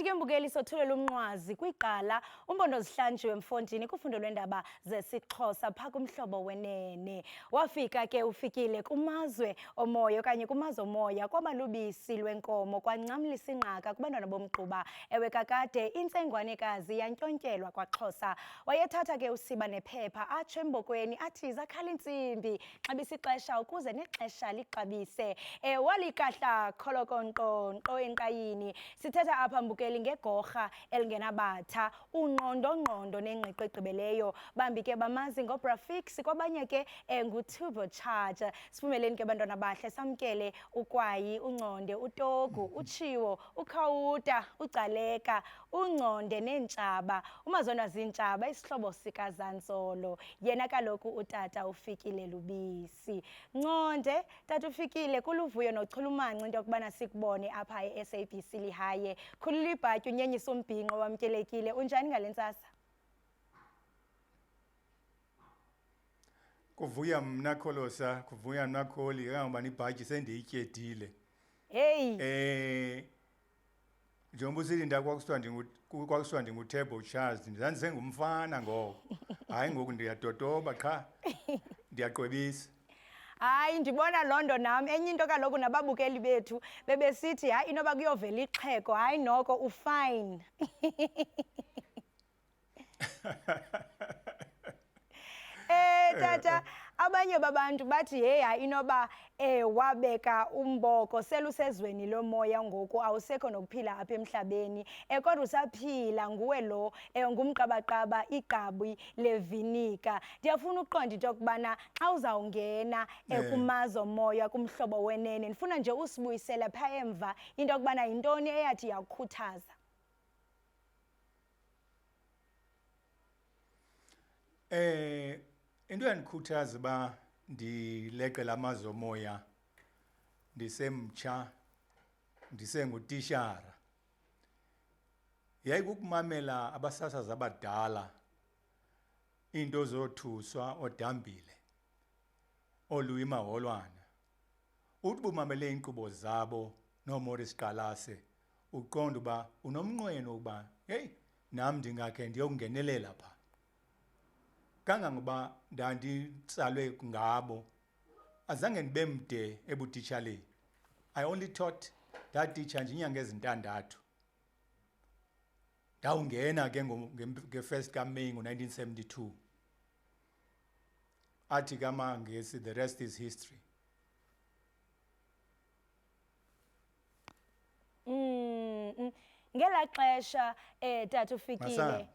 Kanti ke mbukeli, sothulela umnqwazi kwigqala uMbondo zihlanjiwe mfondini kufundo lwendaba zesiXhosa phaa kuMhlobo Wenene. Wafika ke ufikile kumazwe omoya okanye kumazwe omoya, kwaba lubisi lwenkomo kwancamlisa ingqaka kubantwana bomgquba. Ewe kakade, intsengwanekazi yantyontyelwa kwaXhosa. Wayethatha ke usiba nephepha atsho embokweni athi zakhala intsimbi, xabisa ixesha ukuze nexesha lixabise. Walikahla kholokonkqo nkqo enkqayini. Sithetha apha mbukeli ngegorha elingenabatha, ungqondongqondo nengqiqo egqibeleyo. Bambi ke bamazi ngoBrafix, kwabanye ke nguTurbo Charge. Sivumeleni ke bantwana bahle samkele uKwayi, uNgconde, uTogu, uTshiwo, uKhawuta, uGcaleka, uNgconde neentshaba. Umazonwa ziintshaba, isihlobo sikaZantsolo. Yena kaloku utata uFikile Lubisi. Nconde, tata uFikile, kuluvuyo nochulumanco into yokubana sikubone apha e-SABC Lihaye. Khulula ibhatyi, unyenyise umbhinqo, wamkelekile. Unjani ngale ntsasa? Kuvuya mna Kholosa, kuvuya mna Kholi, kangangoba ibhatyi sendiyityedile. Hey. Njengoba usithi ndakwakuthiwa ndingu, kwakuthiwa ndingu-Turbo Charles, ndandisengumfana ngoko. Hayi ngoku ndiyadodoba qha, ndiyaqwebisa. Hayi, ndibona loo nto nam. Enye into kaloku nababukeli bethu bebesithi hayi inoba kuyovela ixhego, hayi noko ufine. Tata, abanye babantu bathi hey hayi inoba wabeka umboko selusezweni lomoya ngoku, awusekho nokuphila apha emhlabeni. Kodwa usaphila, nguwe lo, ngumqabaqaba igqabi levinika. Ndiyafuna ukuqonda into yokubana xa uzawungena kumazo omoya kuMhlobo Wenene, ndifuna nje usibuyisele phaa emva into yokubana yintoni eyathi yakukhuthaza. Into yandikhuthaza uba ndileqe lamazwi omoya ndisemtsha, ndisengutishara, yayikukumamela abasasazi abadala, iinto zothuswa odambile, oLouis Maholwana. Uthi bumamele iinkqubo zabo nooMorris Qalase, uqonda uba unomnqweno ukuba heyi nam ndingakhe ndiyokungenelela pha. Kangangoba ndanditsalwe ngabo, azange ndibe mde ebutitshaleni. I only taught, ndatitsha nje iinyanga ezintandathu. Ndawungena ke nge-1 kaMeyi ngo-1972. Athi ke amaNgesi, the rest is history. Ngelaa xesha tata uFikile, Masambe.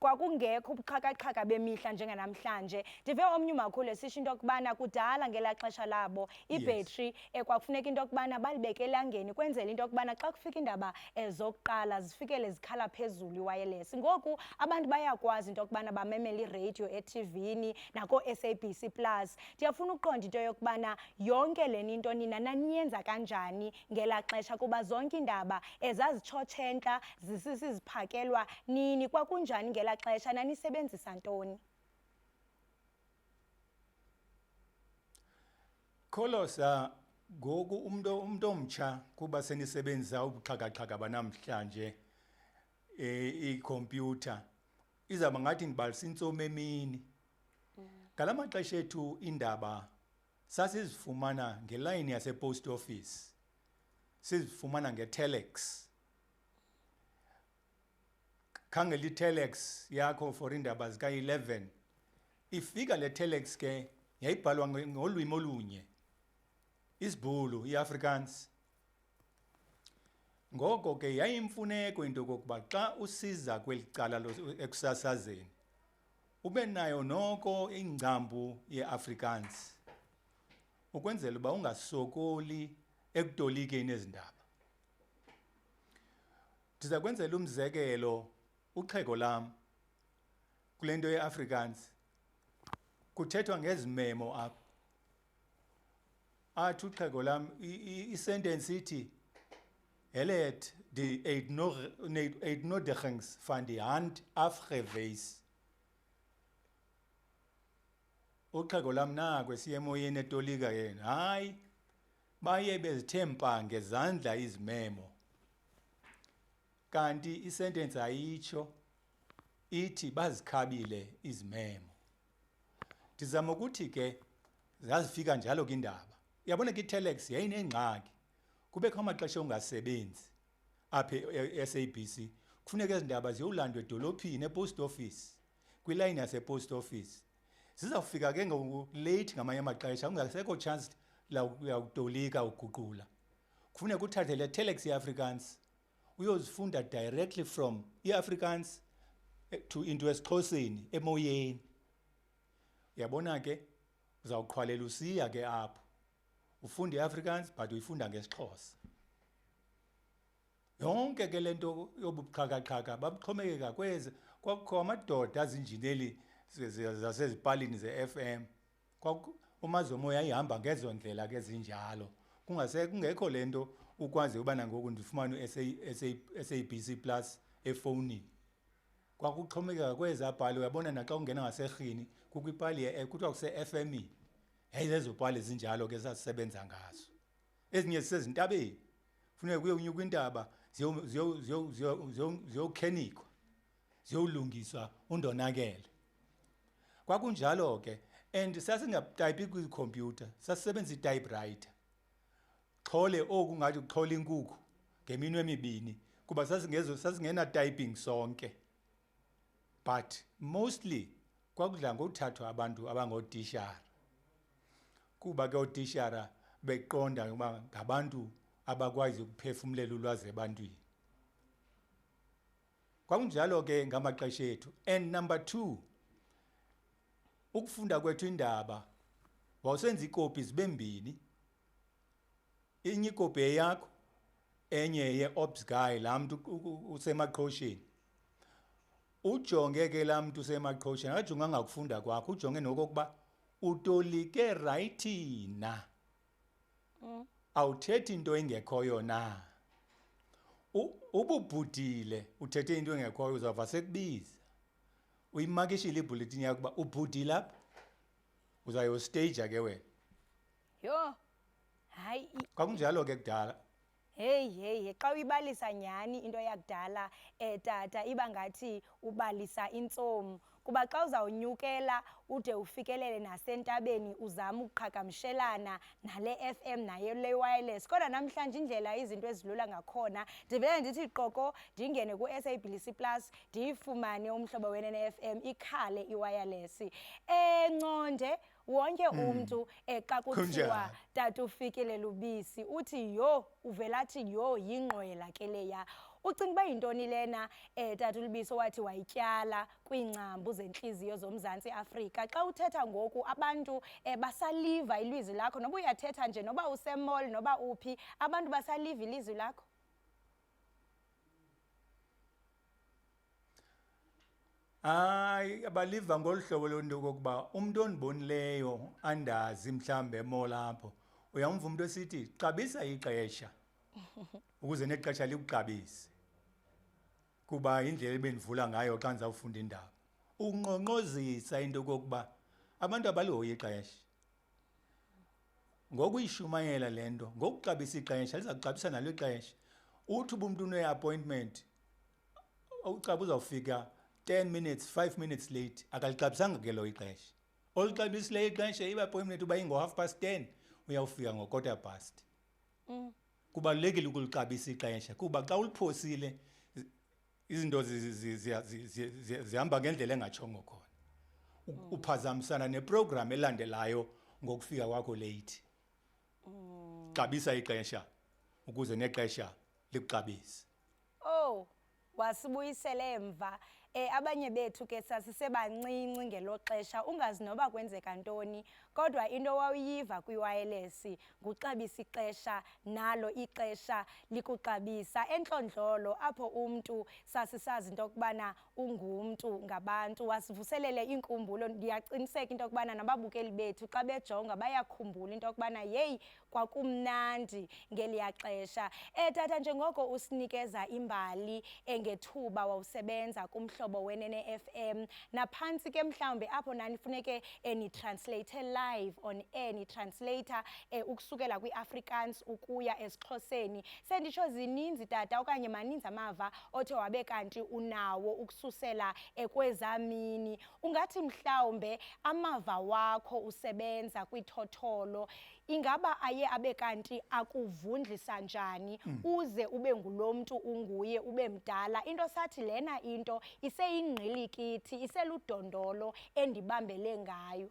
kwakungekho ubuxhakaxhaka bemihla njenganamhlanje. Ndive omnye umakhulu esisho into yokubana kudala ngelaa xesha labo ibhetri kwakufuneka into yokubana balibeke elangeni kwenzela into yokubana xa kufika iindaba zokuqala zifikele zikhala phezulu iwayelesi. Ngoku abantu bayakwazi into yokubana bamemele iradio ethivini nakoo-SABC Plus. Ndiyafuna ukuqonda into yokubana yonke le into nina naniyenza kanjani ngelaa xesha, kuba zonke iindaba ezazitshotshe entla zisisiziphakelwa nini, kwakunjani ngelaa xesha, nanisebenzisa ntoni? Kholosa, ngoku umntu omtsha kuba senisebenzisa ubuxhakaxhaka banamhlanje, ikhompyutha izawuba ngathi ndibalisa intsomi emini. Ngala maxesha ethu iindaba sasizifumana ngelayini yasepost office, sizifumana ngetelex. Khangela itelex yakho for iindaba zika-11. Ifika le telex ke yayibhalwa ngolwimi olunye, isiBhulu, iAfrikaans. Ngoko ke yayimfuneko into yokokuba xa usiza kweli cala ekusasazeni ube nayo noko ingcambu yeAfrikaans ukwenzela uba ungasokoli ekutolikeni ezi ndaba. Ndiza kwenzela umzekelo uxhego lam kule nto yeAfrikaans. Kuthethwa ngezimemo apha. Athi uxhego lam, isentence ithi hulle het die uitnodigings van die hand afgewys. Uxhego lam naku esiya emoyeni etolika yena. Hayi, baye bezithe mpa ngezandla izimemo. Kanti isentence ayitsho, ithi bazikhabile izimemo. Ndizama ukuthi ke zazifika njalo ke indaba. Uyabona ke itelex yayinengxaki. Kubekho amaxesha ongasebenzi apha e-SABC. Kufuneka ezi ndaba ziyolandwa edolophini epost office, kwilayini yasepost office. Zizawufika ke ngoku late ngamanye amaxesha, kungasekho chance yakutolika uguqula. Kufuneka uthathe le telex yeAfrikaans uyozifunda directly from iAfrikaans to into esiXhoseni emoyeni. Uyabona ke uzawuqhwalela usiya ke apho. Ufunda iAfrikaans but uyifunda ngesiXhosa. Yonke ke lento yobuxhakaxhaka babuxhomekeka kwezi, kwakukho amadoda azinjineli zasezipalini ze-FM. Umazomoya ayihamba ngezo ndlela ke zinjalo. Kungase kungekho lento ukwazi ubana ngoku ndifumane u-SABC Plus efowunini. Kwakuxhomekeka kwezaa pali, uyabona naxa ungena ngaserhini kukho ipali kuthiwa kuse-F M E. Yayizezo pali zinjalo ke sasisebenza ngazo. Ezinye zisezintabeni. Funeka kuyonyuka intaba ziyokhenikwa, ziyolungiswa undonakele. Kwakunjalo ke, and sasingatayiphi kwikhompyutha, sasisebenzisa i-typewriter. Xhole oku ngathi kuxhola inkukhu ngeminwe emibini, kuba sasingena typing sonke. But mostly kwakudla ngothathwa abantu abangootishara. Kuba ke ootishara beqonda ukuba ngabantu abakwazi ukuphefumlela ulwazi ebantwini. Kwakunjalo ke ngamaxesha ethu. And number 2, ukufunda kwethu indaba wawusenza ikopi zibe mbini. Inye ikopi eyakho, enye ye-ops guy, laa mntu usemaqhosheni. Ujonge ke laa mntu usemaqhosheni, akajonganga kufunda kwakho, ujonge nokokuba utolike right na. Awuthethi into engekhoyo na. Ububhudile uthethe into engekhoyo, uzawuva sekubiza. Uyimakishile ibhuletin yakho uba ubhudile apha, uzayostaja ke wena. Yho, hayi. Kwakunjalo ke kudala. Hey, hey, hey, xa uyibalisa nyhani into yakudala, tata, iba ngathi ubalisa intsomi. Kuba xa uzawunyukela ude ufikelele nasentabeni uzame ukuqhagamshelana nale FM nayo le wireless. Kodwa namhlanje indlela izinto ezilula ngakhona, ndivele ndithi qoko ndingene ku-SABC Plus ndiyifumane Umhlobo Wenene FM ikhale iwireless. Nconde, wonke umntu xa kuthiwa Kunjani? Tata uFikile Lubisi uthi yho, uvela athi yho, yingqwela ke leya. Ucinga uba yintoni lena Tata uLubisi owathi wayityala kwiingcambu zentliziyo zoMzantsi Afrika? Xa uthetha ngoku abantu basaliva ilizwi lakho, noba uyathetha nje, noba usemall, noba uphi, abantu basaliva ilizwi lakho? Hayi, abaliva ngolu hlobo lento okokuba umntu ondibonileyo andazi mhlawumbi emall apho, uyamva umntu esithi xabisa ixesha ukuze nexesha likuxabise, kuba indlela ebendivula ngayo xa ndizawufunda indaba unqonqozisa into okokuba abantu abalihoyi ixesha. Ngokuyishumayela le nto, ngokuxabisa ixesha, liza kuxabisa nalo ixesha. Uthi uba umntu une-appointment, ucaba uzawufika 10 minutes, 5 minutes late, akalixabisanga ke lo ixesha. Olixabisileyo ixesha, i-appointment uba ingo-half past 10, uyawufika ngo-quarter past. Kubalulekile ukulixabisa ixesha, kuba xa uliphosile izinto zihamba ngendlela engatshongo khona. Uphazamisana neprogram elandelayo ngokufika kwakho late. Xabisa ixesha ukuze nexesha likuxabise. Oh, wasibuyisele emva. Abanye bethu ke sasisebancinci ngelo xesha, ungazi noba kwenzeka ntoni, kodwa into wawuyiva kwi-wireless nguxabisa ixesha, nalo ixesha likuxabisa. Entlondlolo apho umntu sasisazi into yokubana ungumntu ngabantu, wasivuselele iinkumbulo. Ndiyaqiniseka into yokubana nababukeli bethu xa bejonga bayakhumbula into yokubana yeyi kwakumnandi ngeliya xesha. Tata, njengoko usinikeza imbali engethuba wawusebenza kuMhlobo kuMhlobo Wenene FM, naphantsi ke mhlawumbi apho nanifuneke nitranslate live on air, nitranslator ukusukela kwiAfrikaans ukuya esiXhoseni. Senditsho zininzi tata, okanye maninzi amava othe wabe kanti unawo ukususela kwezaa mini. Ungathi mhlawumbe amava wakho usebenza kwithotholo ingaba aye abe kanti akuvundlisa njani uze ube ngulo mntu unguye, ube mdala, into sathi lena into iseyingqilikithi, iseludondolo endibambele ngayo?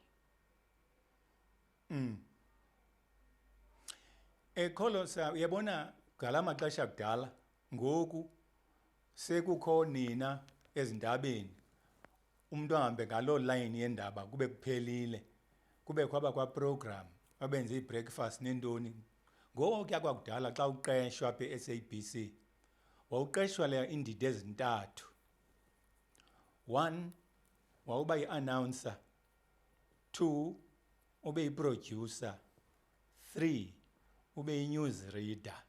Kholosa, uyabona ngala maxesha kudala, ngoku sekukho nina ezindabeni, umuntu ahambe ngaloo line yendaba kube kuphelile, kubekho abakwa-program abenze ii-breakfast neentoni. Ngoko kuya kwakudala xa uqeshwa apha e-SABC, wawuqeshwa leya iindidi ezintathu. One, wawuba yi-announcer. Two, ube yi-producer. Three, ube yi-news reader.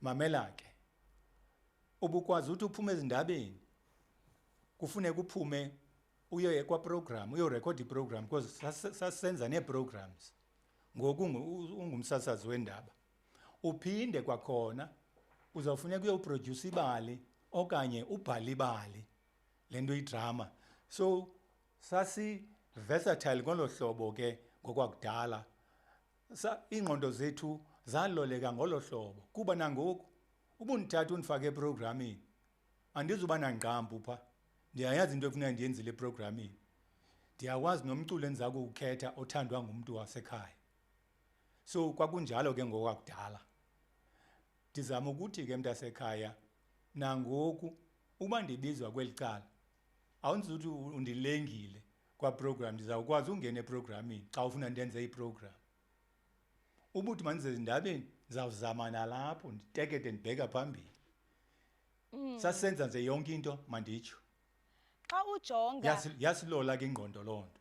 Mamela ke, ubukwazi uthi uphume ezindabeni, kufuneka uphume uye kwaprogram, uyorekhoda iprogram, because sasenza nee-programs. Ngoku ungumsasazi wendaba. Uphinde kwakhona uzawufuneka uyoprodyusa ibali okanye ubhale ibali, le nto idrama. So sasi versatile ngolo hlobo ke ngokwakudala. Iingqondo zethu zaloleka ngolo hlobo, kuba nangoku ubundithatha undifake eprogramini, andizuba nangqampu pha. Ndiyayazi into ekufuneka ndiyenzile eprogramini, ndiyakwazi nomculo endiza kuwukhetha othandwa ngumntu wasekhaya. So kwakunjalo ke ngokwakudala. Ndizama ukuthi ke mntasekhaya, nangoku uba ndibizwa kweli cala, awundizuthi undilengile kwaprogram, ndizawukwazi ungena eprogramini xa ufuna ndenze iprogram. Ubuthi mandize ezindabeni, ndizawuzama nalapho nditekete ndibheka phambili. Sasenza nje yonke into, manditsho. Xa ujonga Yasilola ke ingqondo loo nto.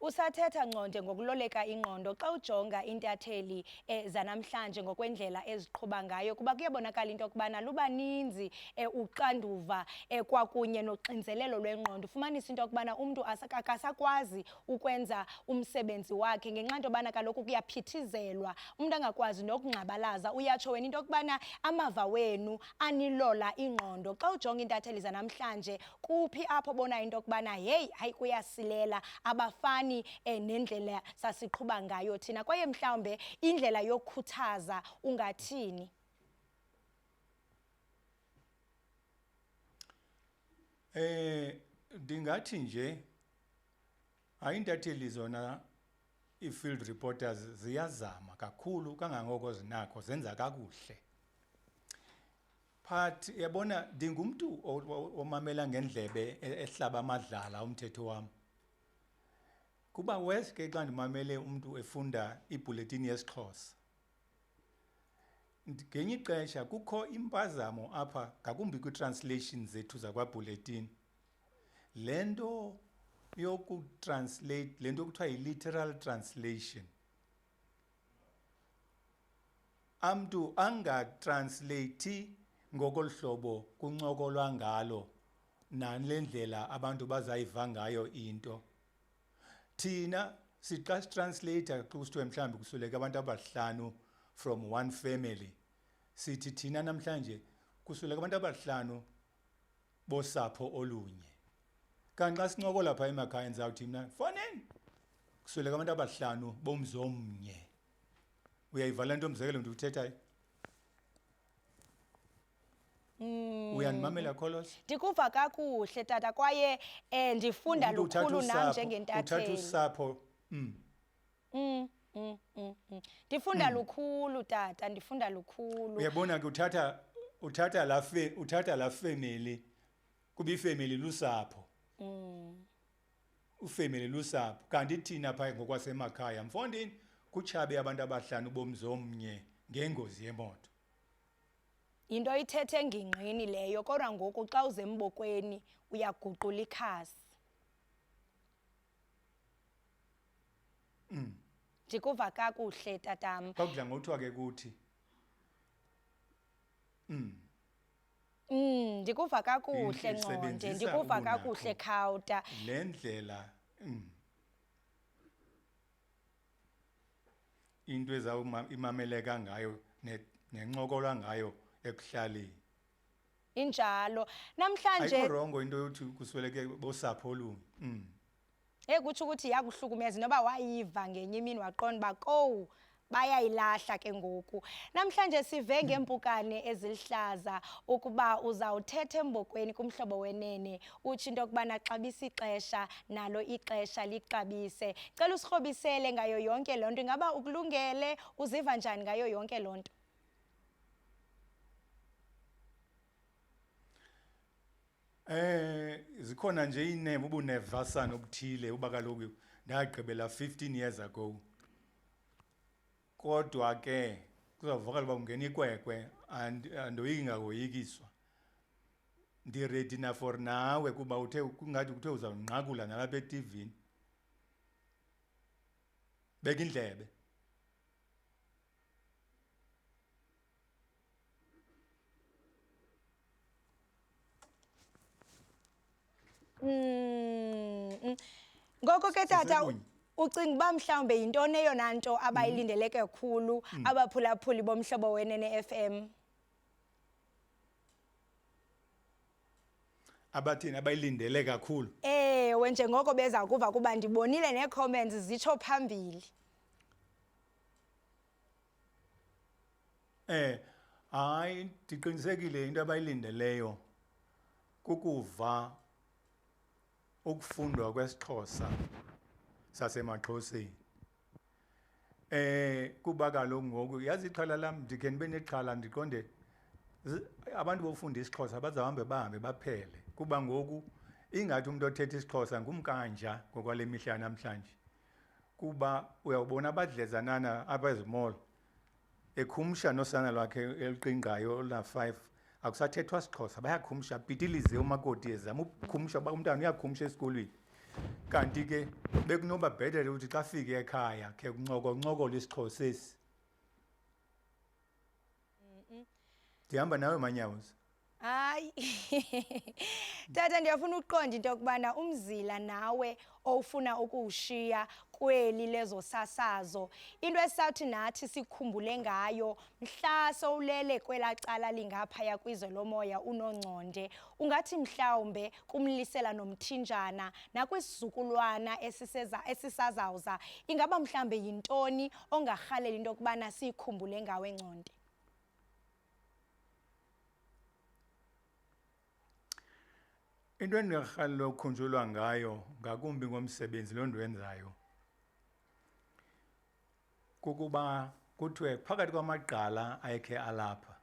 Usathetha Ngconde ngokuloleka ingqondo, xa ujonga intatheli zanamhlanje ngokwendlela eziqhuba ngayo, kuba kuyabonakala into yokubana lubaninzi uxanduva kwakunye noxinzelelo lwengqondo, ufumanisa into yokubana umntu akasakwazi ukwenza umsebenzi wakhe ngenxa into yobana kaloku kuyaphithizelwa, umntu angakwazi nokungxabalaza. Uyatsho wena into yokubana amava wenu anilola ingqondo. Xa ujonga iintatheli zanamhlanje, kuphi apho bona into yokubana heyi, hayi, kuyasilela, abafani nendlela sasiqhuba ngayo thina, kwaye mhlawumbe indlela yokukhuthaza ungathini? Ndingathi nje hayi, intatheli zona, ii-field reporters ziyazama kakhulu kangangoko zinakho, zenza kakuhle. But yabona, ndingumntu omamela ngendlebe ehlaba amadlala umthetho wam. Kuba worse ke xa ndimamele umntu efunda ibhuletini yesiXhosa. Ngenye ixesha kukho impazamo apha, ngakumbi kwii-translation zethu zakwabhuletini. Le nto yokutranslate, le nto kuthiwa yi-literal translation, amntu angatranslate ngokolu hlobo kuncokolwa ngalo nale ndlela abantu bazayiva ngayo into. Thina sixa sitranslate, kusithiwe mhlawumbi kusweleke abantu abahlanu from one family, sithi thina namhlanje kusweleke abantu abahlanu bosapho olunye. Kanti xa sincokola phaa emakhaya, ndizawuthi mna, fonini, kusweleke abantu abahlanu bomzi omnye. Uyayiva le nto, mzekelo ndiwuthethayo? Uyandimamela, Kholos? Ndikuva kakuhle tata, kwaye ndifunda Umntu uthatha lukhulu nam usapho, njengentatheli. Uthatha usapho. Ndifunda lukhulu tata, ndifunda lukhulu. Uyabona ke, uthatha la family, kuba ifamily lusapho. Ufamily lusapho. Kanti thina pha ngokwasemakhaya, mfondini, kutshabe abantu abahlanu bomzi omnye ngengozi yemoto. Into ithethe engingqini leyo, kodwa ngoku xa uze embokweni uyaguqula ikhasi. Ndikuva kakuhle tatam. Kwakudla ngothiwa ke kuthi. Ndikuva kakuhle Ngconde, Isebenzisa ndikuva ubunakho. kakuhle Khawuta. Le ndlela into imameleka ngayo nencokolwa ngayo ekuhlaleni. Injalo. Namhlanje ayikho rongo into yokuthi kusweleke bosapho olunye. Hey, kutsho ukuthi yakuhlukumeza noba wayiva ngenye imini waqonda uba kowu bayayilahla ke ngoku. Namhlanje sive ngeempukane ezilihlaza ukuba uzawuthetha embokweni kumhlobo wenene, utsho into yokubana xabisa ixesha nalo ixesha lixabise. Cela usikrobisele ngayo yonke loo nto. Ingaba ukulungele? Uziva njani ngayo yonke loo nto? Zikhona nje ubunevasana obuthile uba kaloku ndagqibela 15 years ago. Kodwa ke kuzawuvakala uba ungena ikwekwe andoyiki ngakoyikiswa. Ndi-ready na for nawe kuba uthe kungathi kuthe uzawunqakula nalapha etivini. Beka indlebe. Ngoko ke tata, Sisekunye. ucinga uba mhlawumbe yintoni eyona nto abayilindele kakhulu abaphulaphuli bomhlobo wenene FM? Abathini abayilindele kakhulu? Ewe, njengoko beza kuva kuba ndibonile nee-comments zitsho phambili. Hayi, ndiqinisekile into abayilindeleyo kukuva ukufundwa kwesiXhosa sasemaXhoseni. Kuba kaloku ngoku yazi ixhala lam, ndikhe ndibe nexhala ndiqonde abantu bofunda isiXhosa bazawuhambe bahambe baphele, kuba ngoku ingathi umntu othetha isiXhosa ngumkanja ngokwale mihla yanamhlanje. Kuba uyawubona abadlezanana apha ezimall ekhumsha nosana lwakhe eliqingqayo oluna-5, akusathethwa siXhosa, bayakhumsha, pitilize umakoti ezama ukukhumsha uba umntana uyakhumsha esikolweni. Kanti ke bekunoba bhetele ukuthi xa fike ekhaya khe kuncokoncokole isiXhosa esi. Ndihamba nawe Manyawuza. Hayi. Tata, ndiyafuna ukuqonda into yokubana umzila nawe ofuna ukuwushiya kweli lezosasazo, into esawuthi nathi sikhumbule ngayo mhla sowulele kwelaa cala lingaphaya kwizwe lomoya uNongconde, ungathi mhlawumbe kumlisela nomthinjana nakwisizukulwana esisazawuza, ingaba mhlawumbe yintoni ongarhalela into yokubana siyikhumbule ngawe Ngconde? Into endingarhalela ukukhunjulwa ngayo ngakumbi ngomsebenzi lo ndiwenzayo kukuba kuthiwe phakathi kwamagqala ayekhe alapha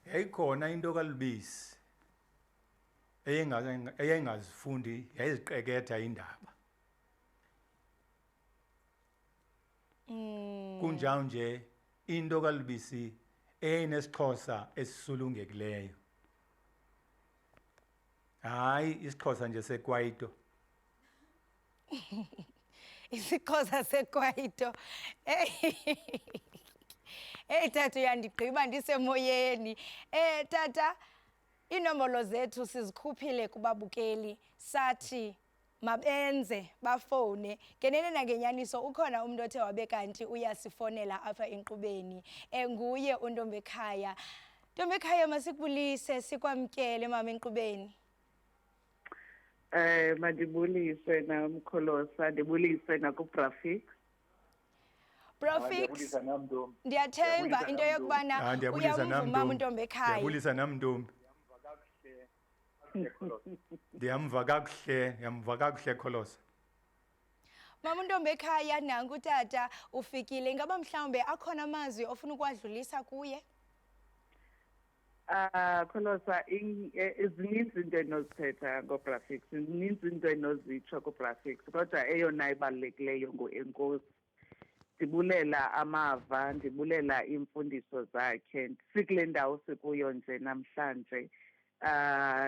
yayikhona into kaLubisi eyengazifundi, yayiziqeketha indaba. Kunjalo nje into kaLubisi eyayinesiXhosa esisulungekileyo. Hayi, isiXhosa nje sekwaito. IsiXhosa sekwaito. Hey tata, uyandigqiba ndisemoyeni. Tata, iinombolo zethu sizikhuphile kubabukeli, sathi mabenze bafowune. Ngenene nangenyaniso ukhona umntu othe wabe kanti uyasifonela apha enkqubeni. Nguye uNtombekhaya. Ntombekhaya, masikubulise sikwamkele mama enkqubeni. Mandibulise namkholosa, ndibulise nakuBrafix. Brafix, Ndiyabulisa nam, Ntombi. ndiyathemba Ndiyabulisa into nam, yokubana Ntombi. Ndiyabulisa nam, uyamvuma Ntombi. uNtombekhaya. Ndiyabulisa nam, Ntombi. Ndiyamva kakuhle, ndiyamva kakuhle Kholosa. Mama uNtombekhaya, nanku utata ufikile. Ingaba mhlawumbe akhona amazwi ofuna ukuwadlulisa kuye? Kholosa, zininzi into endinozithetha ngoBrafix, zininzi into endinozitsho kuBrafix, kodwa eyona ibalulekileyo nguenkosi. Ndibulela amava, ndibulela iimfundiso zakhe. Sikule ndawo sikuyo nje namhlanje,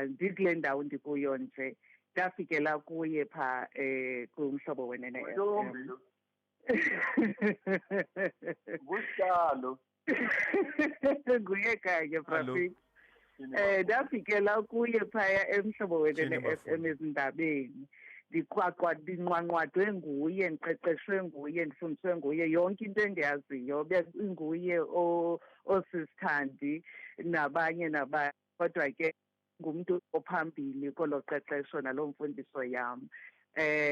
ndikule ndawo ndikuyo nje, ndafikela kuye phaa kumhlobo wenene FM. Ntombi lo. Ngusihlalo. Nguye kanye, Hallo. Brafix. Ndafikela kuye phaya eMhlobo Wenene FM ezindabeni. Ndiqwaqwa ndinqwanqwadwe nguye, ndiqeqeshwe nguye, ndifundiswe nguye yonke into endiyaziyo. Inguye oosisithandi nabanye nabanye, kodwa ke ngumntu ophambili kolo qeqesho naloo mfundiso yam.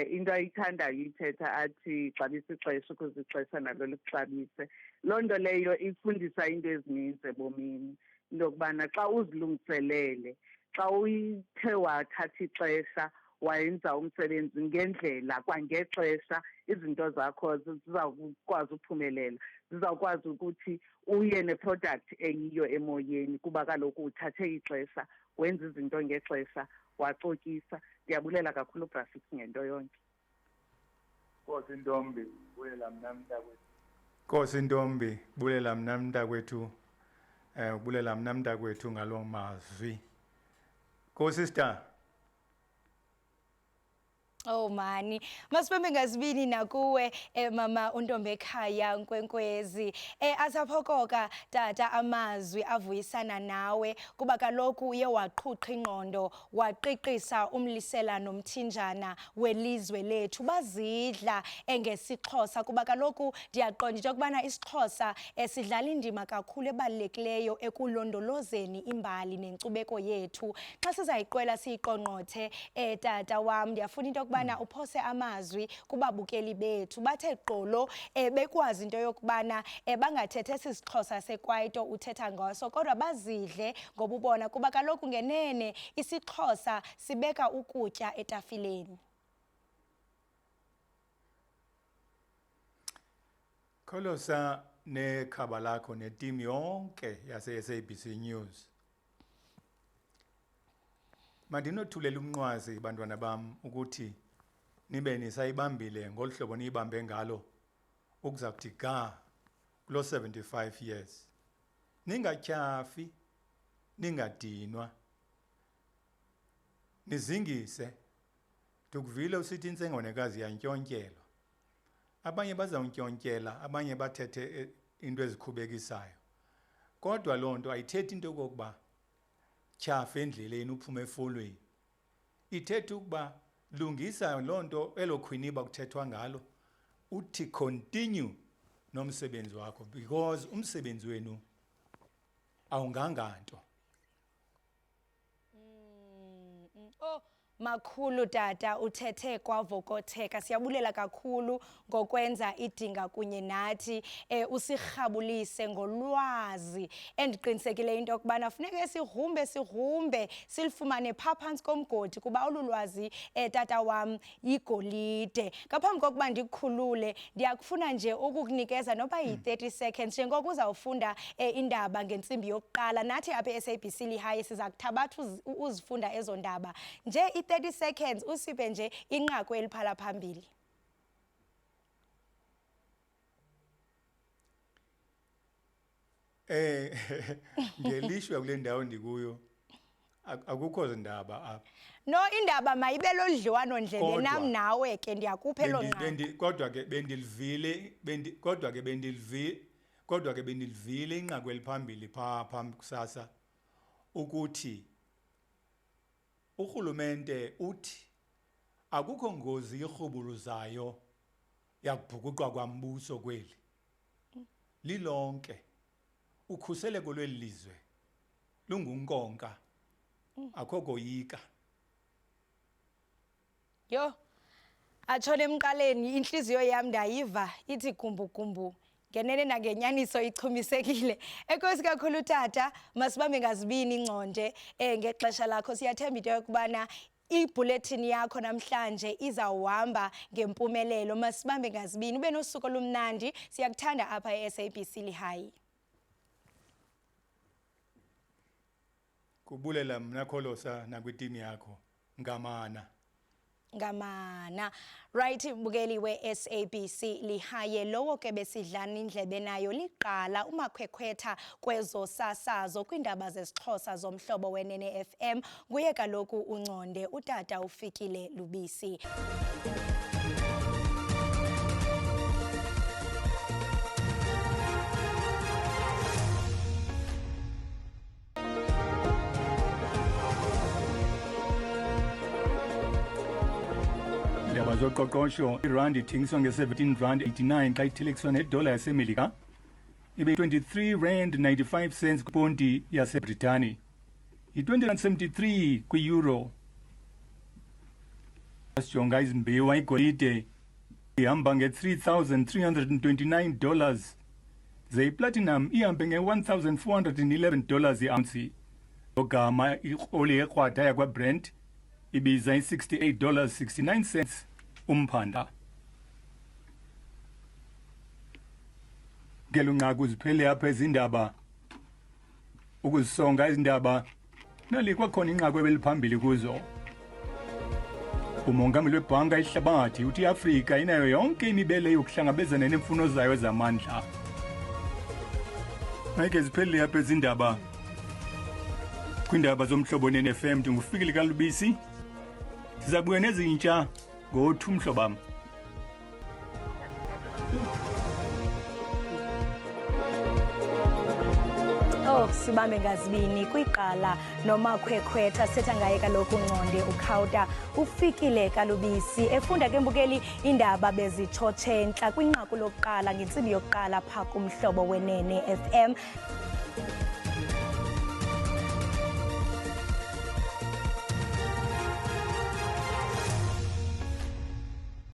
Into ayithandayo ithetha athi xabisa ixesha ukuze ixesha nalo likuxabise. Loo nto leyo ifundisa into ezininzi ebomini, into yokubana xa uzilungiselele, xa uyithe wathatha ixesha wayenza umsebenzi ngendlela kwangexesha, izinto zakho zizawukwazi uphumelela, zizawukwazi ukuthi uye ne-product eyiyo emoyeni, kuba kaloku uthathe ixesha wenza izinto ngexesha wacokisa. Ndiyabulela kakhulu Brafix ngento yonke. Nkosi Ntombi, bulela mna mntakwethu. Nkosi Ntombi, bulela mna mntakwethu. Bulela mna mntakwethu ngaloo mazwi. Go sister. Oh mani, masibambe ngazibini nakuwe mama uNtombekhaya Nkwenkwezi. Asaphokoka tata amazwi avuyisana nawe kuba kaloku uye waqhuqha ingqondo, waqiqisa umlisela nomthinjana welizwe lethu, bazidla engesiXhosa kuba kaloku ndiyaqonda into yokubana isiXhosa sidlala indima kakhulu ebalulekileyo ekulondolozeni imbali nenkcubeko yethu. Xa sizayiqwela siyiqongqothe tata wam, ndiyafuna into yokubana uphose amazwi kubabukeli bethu bathe gqolo bekwazi into yokubana bangathethe sisiXhosa sekwaito uthetha ngaso, kodwa bazidle ngobubona kuba kaloku ngenene isiXhosa sibeka ukutya etafileni. Kholosa nekhaba lakho neteam yonke yase-SABC News. Mandinothulela umnqwazi bantwana bam ukuthi nibe nisayibambile ngolu hlobo niyibambe ngalo ukuza kuthi ga kulo 75 years. Ningatyhafi, ningadinwa, nizingise. Ndikuvile usithi intsengwanekazi yantyontyelwa. Abanye bazawuntyontyela, abanye bathethe into ezikhubekisayo. Kodwa loo nto ayithethi into yokokuba tyhafa endleleni uphume efolweni. Ithetha ukuba lungisa loo nto, elo khwiniba kuthethwa ngalo, uthi continue nomsebenzi wakho, because umsebenzi wenu awunganganto. Oh, makhulu tata, uthethe kwavokotheka. Siyabulela kakhulu ngokwenza idinga kunye nathi, usirhabulise ngolwazi endiqinisekileyo into yokubana funeke sigrumbe sigrumbe silifumane phaa phantsi komgodi, kuba olu lwazi tata wam yigolide. Ngaphambi kokuba ndikukhulule, ndiyakufuna nje ukukunikeza noba yi-30 seconds njengoko uzawufunda indaba ngentsimbi yokuqala. Nathi apha e-SABC Lehae siza kuthabatha uzifunda ezo ndaba. Nje i-30 seconds usiphe nje inqaku eliphala phambili. Ngelishwa kule ndawo ndikuyo akukho zindaba apha. No, indaba mayibe lodliwano ndlebe nam nawe ke ndiyakupha elo nqaku. Kodwa ke bendilivile, bendi, kodwa ke bendilivile, kodwa ke bendilivile inqaku eliphambili pha phambi kusasa ukuthi urhulumente uthi akukho ngozi irhubuluzayo yakubhukuqwa kwambuso kweli. Lilonke ukhuseleko lweli lizwe lungunkonka, akho koyika. Yho, atshone emqaleni, intliziyo yam ndayiva ithi gumbu gumbu. Ngenene nangenyaniso ichumisekile. Enkosi kakhulu tata, masibambe ngazibini Ngconde ngexesha lakho. Siyathemba into yokubana ibulletin yakho namhlanje izawuhamba ngempumelelo. Masibambe ngazibini, ube nosuku olumnandi. Siyakuthanda apha e-SABC Lehae. Kubulela mna Kholosa nakwitimu yakho. Ngamana. Ngamana. Right, mbukeli we-SABC Lehae, lowo ke besidlana indlebe nayo liqala umakhwekhwetha kwezosasazo kwiindaba zesiXhosa zomhlobo wenene FM. Nguye kaloku uNconde, utata uFikile Lubisi. Kwiindaba zoqoqosho, irandi ithengiswa nge-17 rand 89 xa ithelekiswa nedola yaseMelika, ibe 23 rand 95 cents kwiponti yaseBritani, yi-20 rand 73 kwi-euro. Sijonga izimbiwa, igolide ihamba nge-3,329 dollars, ze iplatinum ihambe nge-1,411 dollars i-ounce. Ogama ioli ekrwada yakwaBrent ibiza i-68 dollars 69 cents umphanda. Ngelo nqaku ziphele apha ezindaba. Ukuzisonga izindaba nali kwakhona inqaku ebeliphambili kuzo. Umongameli webhanka ihlabathi uthi iAfrika inayo yonke imibele yokuhlangabezana neemfuno zayo zamandla. Ayike ziphelile apha ezindaba. Kwiindaba zomhlobo neNFM ndinguFikile kaLubisi. Siza kubuya nezintsha ngo-2 mhlobam. Oh, sibambe ngazibini kwiqala nomakhwekhwetha sithetha ngaye kaloku Nconde uKhawuta ufikile kaLubisi efunda ke mbukeli indaba bezitshotshe entla kwinqaku lokuqala ngentsimbi yokuqala pha kumhlobo wenene FM.